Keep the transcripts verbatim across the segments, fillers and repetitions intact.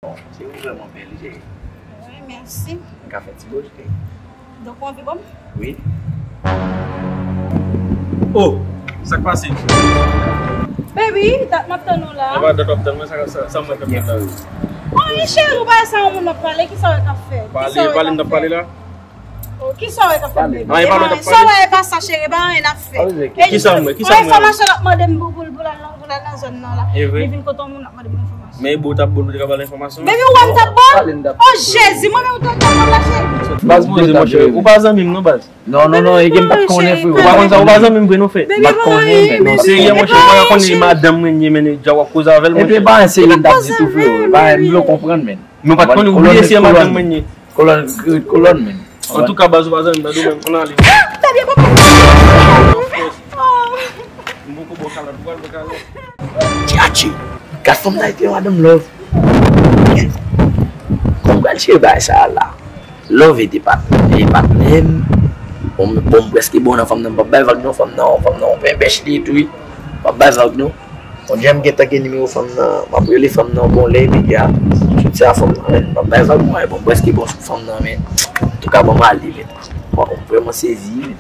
Bon, se ou vrèman bèl, cheri. Wi, mèsi. Mwen ka fè ti bo, cheri? Donk, ou anvi ban m? Wi. Oh, sa k pase? Baby, dat m ap tann ou la. Apa dat w ap tann mwen, sa, sa, sa mwen t ap tann la? Oh, e cheri, ou pa wè se yon moun w ap pale, kisa w wè k ap fèt? Pale, pale, m t ap pale la. Oh, kisa w wè k ap fèt, baby? Sa w wè e pa sa, cheri, e pa anyen n ap fè. Kisa m wè? Kisa m wè? Enfòmasyon l ap mande m pou, pou, pou l al nan, pou l al nan zòn nan la. E vre? Li vin kote yon moun ap mande m enfòmasyon. Men e bo t ap bo nou te ka ba l enfòmasyon. Baby, ou wè m t ap bo? Oh, Jezi, mwen menm ou t ap bo la, cheri. Baz, poze monchè, ou pa zanmi m non, baz. Non, non, non, e gen m pa t konnen, frè. Ou pa konn sa, ou pa zanmi m vre non, frè. M pa t konnen, men non. Serye, monchè, ou pa konnen madanm mwen ye, men dja w ap koze avè l, monchè. Epi e pa anyen serye m t ap di tou, frè. E pa anyen, m vle w konprann, men. Men ou pa t konnen, ou bliye se madanm mwen ye. Kolòn, kolòn, men. Antouka, baz, ou pa zanmi m, tande w menm, ann ale. Tande, papa. M poko bò kalòt, ou pral bò kalòt. Tchachi, gad fanm nan te yon madanm love. Kòm pral chire bagay sa la. Love e patnè, e patnè m. Bon, bon, m prèske bon nan fanm nan, m p ap bay vag non, fanm nan, fanm nan, yon pen bèch li tou, wi. M p ap bay vag non. Bon, Jan m gentan gen nimewo fanm nan, m ap rele fanm nan, bon, lè imedya, soti a fanm nan, men, m ap bay vag mwen, bon, m prèske bon sou fanm nan, men, antouka, bon, m ale, men, bon, m vrèman sezi, men.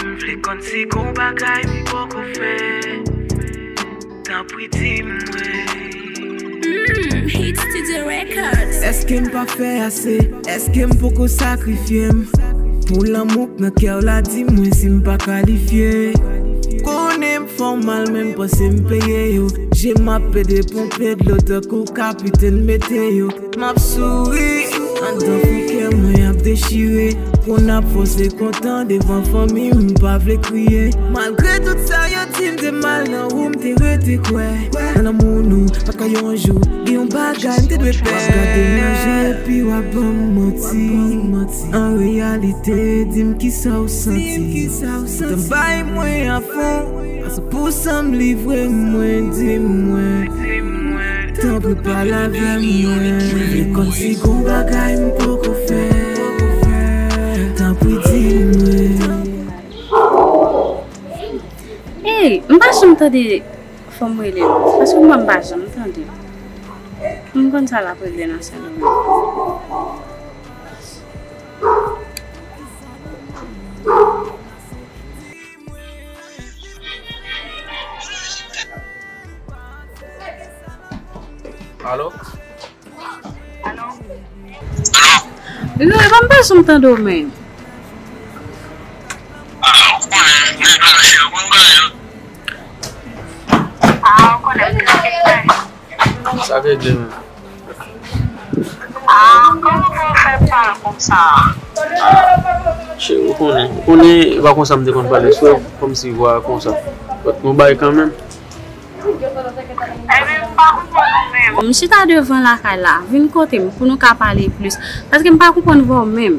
M vle konn si gon bagay m poko fè. Tanpri di mwen. Mm, Hit Studio Records. Èske m pa fè ase? Èske m poko sakrifye m? Pou lanmou k nan kè w la, di mwen si m pa kalifye. Konnen m fè w mal, men m panse m peye yo. Je m ap pede ponpe dlo tankou kapitèn meteo. M ap souri, anndan fon kè mwen ap dechire. Pou n ap fòse kontan devan fanmi m, m pa vle kriye. Malgre tout sa yo di m te mal nan ou, m te rete kwè nan lanmou nou. Pa ka yon jou, gen yon bagay m te dwe pè. M ap gade nan je epi w ap ban m manti. An reyalite, di m kisa w santi. Tan bay mwen afon. San pou san m livre mwen, di mwen. Tanpri pale avè mwen. Vle konn si gon bagay m poko fè. Tanpri di mwen. Ey, m pa janm tande fanm rele l. Paske mwen m pa janm tande l. M konn sa l ap regle nan Sendomeng. Alo? Alo? Alo? Alo, e pa m pa janm tande w menm. Ah, ou konnen, nèg la, cheri, ou konn bagay yo. Ah, ou konnen, m te nan kèk bagay. Sa vle di menm? Ah, kòman pou w fè pale konsa? Ah, cheri, ou konnen. Ou konnen, e pa konsa m te konn pale sou ou, kòmsi vwa konsa. But nou bay kanmenm. Ebyen, m pa konprann ou menm. M chita devan lakay la, vin kote m pou nou ka pale plis. Paske m pa konprann vwa w menm.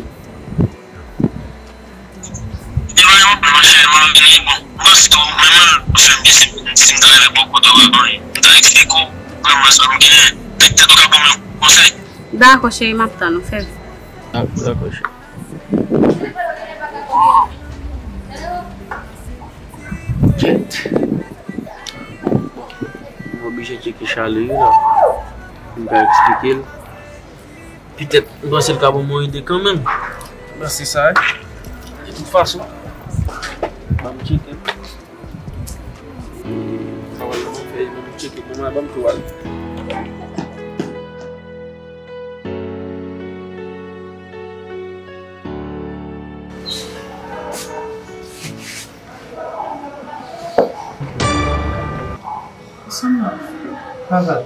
Li pa yon pwoblèm, cheri, m ap vini. Bon, m panse ke ou menm, ou fè m di si, si m ta rive bò kote w, m ta eksplike w vrèman sa m genyen. Petèt ou ka ban m yon konsèy. Dakò, cheri, m ap tann ou, fè vit. Dakò, dakò, cheri. Kèt. Bon, m oblije tcheke Charlie wi la. M ka eksplike l. Petèt, m panse l ka ban m yon ide kanmenm. M panse sa, wi. De tout fason, ban m tcheke. Sa w al nan fè, ban m tcheke, ban m, ban m tou al. Sa m ap fè? Papa.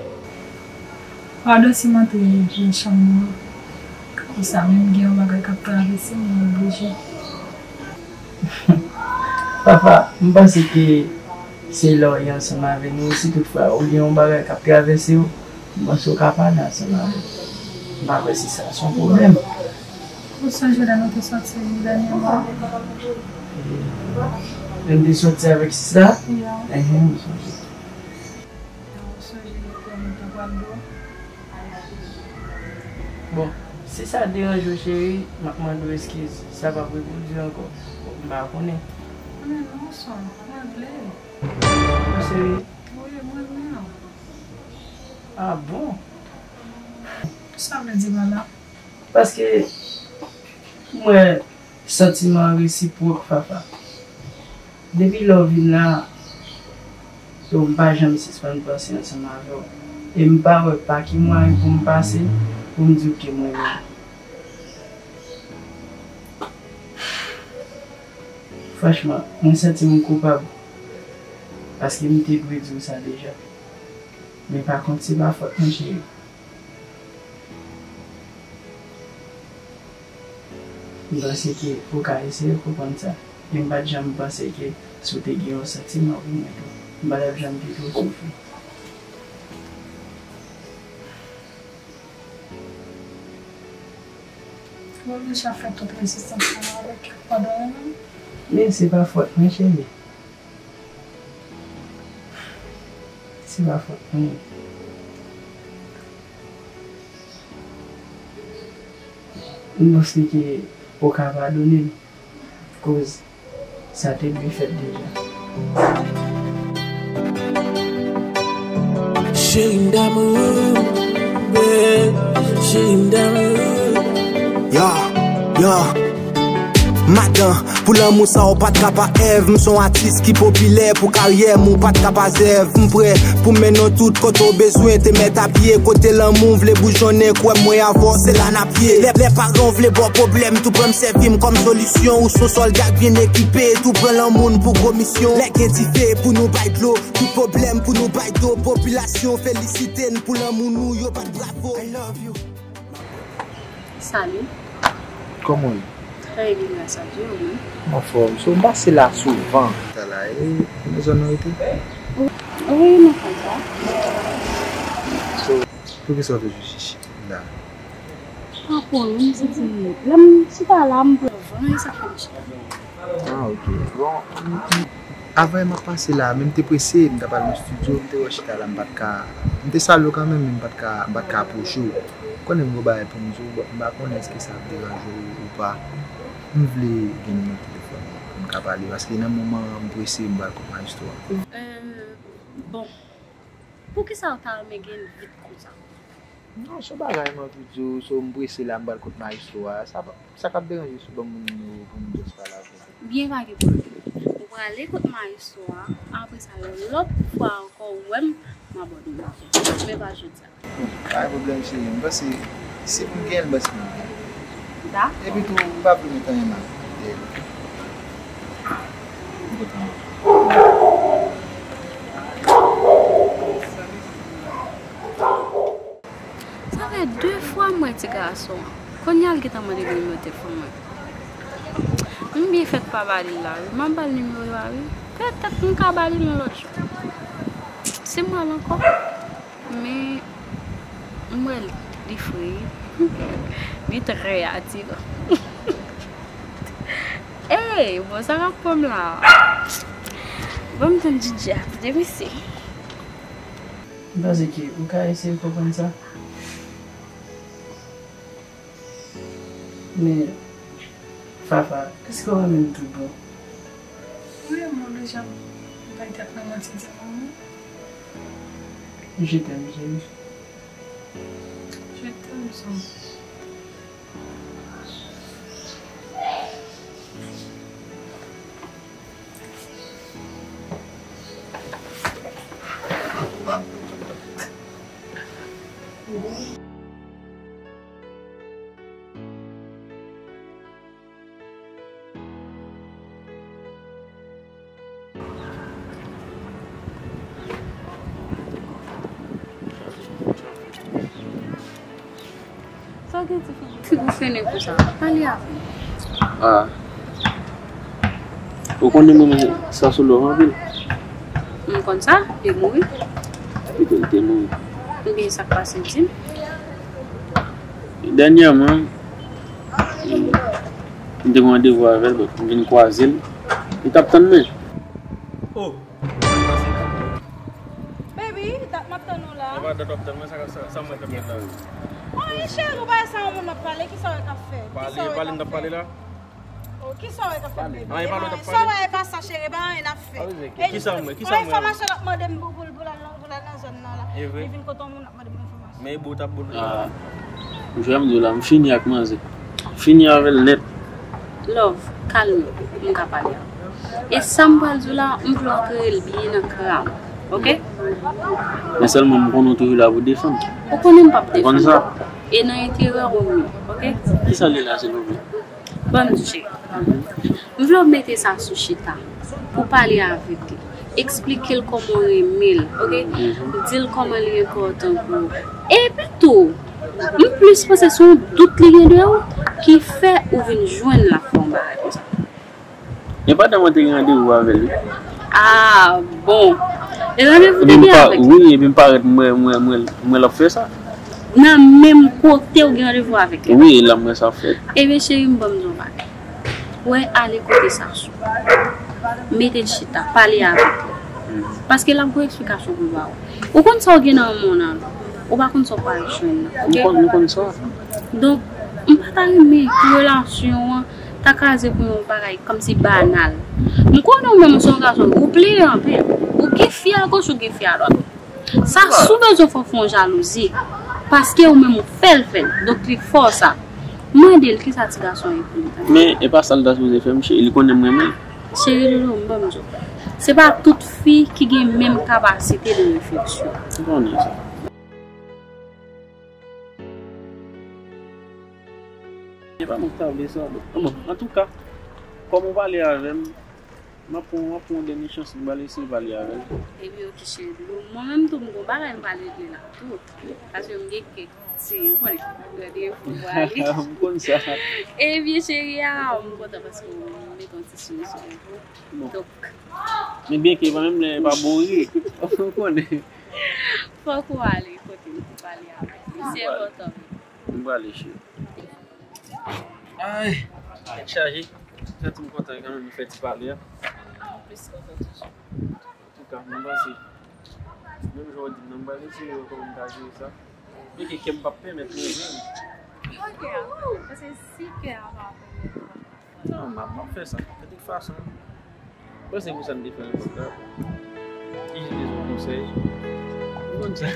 Padon si m antre nan chanm nan. Konsa menm gen yon bagay k ap travèse m, mwen oblije. Papa, m panse ke se lè w ye ansanm avè nou, si toutfwa ou gen yon bagay k ap travèse w, m panse w ka pale ansanm avè m. M pa kwè si sa se yon pwoblèm. Ou sonje lè nou te sòti dènyèman? Lè n te sòti avèk sista? Ya. Enhen, m sonje. Ou sonje lè nou te pran dlo? Bon, si sa deranje w, cheri, m ap mande w eskiz. Sa p ap repwodui ankò. M pa konnen. Konnen non, son, mwen vle. Ou serye? Wi, mwen vle. Ah bon? Sa vle di, Bala? Paske m wè santiman resipwòk, Fafa. Depi lè w vin la, yo, m pa janm sispann panse ansanm avè w. E m pa wè pa ki mwayen pou m pase pou m di w ke m renmen w. Franchman, mwen santi m koupab paske m te dwe di w sa deja. Men pa kont, se pa fòt mwen, cheri. M panse ke ou ka eseye konprann sa. Men m pa t janm panse ke si w te gen yon santiman pou mwen tou, m pa t ap janm kite w soufri. Mwen deja fè tout rezistans mwen avèk yo pandan yon an. Men se pa fòt mwen, cheri. Se pa fòt mwen. M panse ke ou ka padone m, koz sa te dwe fèt deja. Cheri m damou, babe, cheri m damou. Ya, ya. Madan, pou lanmou sa ou pa t ka pa èv. M se yon atis ki popilè, pou karyè m ou pa t ka pa zèv. M prè pou mennen w tout kote w bezwen, te mèt a pye. Kote lanmou vle boujonnen, kwè m mwen avè w se la n ap ye. Lè, lè paran w vle ba w pwoblèm, tou pran m sèvi m kòm solisyon. Ou se yon sòlda k byen ekipe, tou pran lanmou n pou gwo misyon. Lè gen dife pou nou bay dlo, tout pwoblèm pou nou bay do. Popilasyon felisite n pou lanmou nou, yo bat bravo. I love you. Salut. Kòman w ye? Très bien, grâce à Dieu, ou menm? M anfòm. So, m pase la souvan. Sa la, e, nan zòn nan rete? Wi, nan zòn sa. So, poukisa w toujou chèche la? Pa konn, m santi, lè m chita la, m pran van, e sa k fè m chita. Ah, ok. Bon, m, m, avan m ap pase la, men m te prese, m t ap al nan estidyo, m te wè w chita la, m pa t ka, m te salye w kanmenm, men m pa t ka, m pa t ka apwoche w. Ou konnen m gen bagay pou m di w, bon, m pa konnen èske sa ap deranje w ou pa. M vle gen nimewo telefòn ou pou n ka pale, paske nan moman an, m prese, m pral kot majistra. Euh, bon, poukisa w ta renmen gen l vit konsa? Non, se yon bagay m anvi di w, so m prese la, m pral kot majistra a. Sa pa, sa k ap deranje w si w ban m nimewo pou m just pale avè w? Byen, pa gen pwoblèm. Ou prale kot majistra a, apre sa, yon lòt fwa ankò, ou wè m, Abòne, men pa jodi a. Bon, pa gen pwoblèm, cheri. M panse, si pou m genyen l, m panse pou m genyen l. Da? Epi tou, m pa vle met anyen mal dèyè l. M kontan. Sa fè de fwa m wè ti gason an. Kounye a l gentan mande m nimewo telefòn mwen. M byen fèt pa ba li l la, wi. M ap ba l nimewo a, wi. Petèt m ka ba li l yon lòt jou. Si m wè l ankò, men m wè l, li fre, wi. Li trè atiran. Ey, bon, sa k ap pran m la? Ban m tann D J a, de mesye. M panse ke ou ka eseye konprann sa. Men, Fafa, èske w renmen m tout bon? Wi, mwen deja, m pa t ap nan manti di mwen, wi. Je t'aime, chérie. Je t'aime, son. Sa w gen ti figi? Figi w fennen konsa. Pale avè m. Ah. Ou konnen mwen, mwen sa sou love anpil. M konn sa, li mouri. Pito l te mouri. Ebyen, sa k pase, di m. Dènyèman, m te gen randevou avè l, but m vin kwaze l. Li t ap tann mwen. Oh. Baby, dat m ap tann ou la. Epa dat w ap tann mwen, sa, sa, sa mwen t ap tann la. Oh, e cheri, ou pa wè se yon moun m ap pale, kisa w wè k ap fè? Pale, pale m t ap pale la. Oh, kisa w wè k ap fè, baby? Anyen, pale m t ap pale. Sa w wè, e pa sa, cheri, e pa anyen n ap fè. Kisa mwen, kisa mwen? Enfòmasyon l ap mande m pou, pou, pou l al nan, pou l al nan zòn nan la. E vre? Li vin kote yon moun ap mande m enfòmasyon. Men e bo w t ap bo l. Ah, m jwe m di w la, m fini ak manzè. Fini avè l nèt. Love, kalme, m ka pale avè w. E sa m pral di w la, m vle w antre l byen nan kran m, oke? Men sèlman m konnen w toujou la pou defann. Ou konnen m p ap defann. Ou konn sa? E nan enterè w m ye, oke? Kisa l ye la, silvouplè? Ban m di w, cheri. M vle w mete sa sou chita pou w pale avèk li. Eksplike l kòman w renmen l, oke? Di l kòman li enpòtan pou ou. Epi tou, m plis panse se yon dout li gen de ou ki fè ou vin jwenn l ap fè yon bagay konsa. E pandan mwen te gen randevou avè l, wi. Ah, bon. E randevou te gen avèk li? Wi, epi m parèt, m wè, m wè, m wè, m wè l ap fè sa. Nan menm kote ou gen randevou avèk li? Wi, e la m wè sa ap fèt. Ebyen, cheri, m ban m di w yon bagay. Wè, ale kote Sasou. Mete l chita, pale avèk li. Paske l ap gen eksplikasyon pou l ba ou. Ou konn sa w gen nan men w nan, ou pa konn sa w pral jwenn nan, oke? M konn, m konn sa. Donk, m pa ta renmen pou relasyon an ta kraze pou yon bagay kòmsi banal. M konnen w menm ou se yon gason, ou pleye anpil. Ou gen fi agoch, ou gen fi adwat. Sasou bezwen fè w fè yon jalouzi. Paske ou menm ou fè l fè l. Donk li fè w sa. Mande l kisa ti gason ye pou li. Men e pa sa l ta sipoze fè m, cheri, li konnen m renmen l. Cheri doudou, m ban m di w. Se pa tout fi ki gen menm kapasite de refleksyon. M konnen sa. Se pa mwen ki ta vle sa, bon. Bon, antouka, kòm ou pale avè m, m ap pran, m ap pran yon dènye chans, m pral eseye pale avè l. Epi oke, cheri doudou. Mwen menm tou, m gon bagay m pral regle la tou. Paske m gen kèk ti, ou konnen, gade pou pale. M konn sa. Ebyen, cheri a, m kontan paske w mete yon ti souri sou lèv ou. Bon. Donk. Men byen ke pa menm lè pa bon ri. Ou konnen. Fòk ou ale kote l pou pale avèk li. Se enpòtan. M prale, cheri. Ay, tèt chaje. Santi m kontan kanmenm, m fè ti pale a. M plis kontan toujou. Antouka, m panse, menm jan w di m nan, m pral eseye wè kòman m ka jere sa. Byenke kè m p ap pèmèt mwen jwenn. Pran kè a, paske si kè a pa pèmèt ou. Non, m ap, m ap fè sa. De tout fason, m panse pou sa m te fè l konsa. Ki jan de konsèy? M konn sa.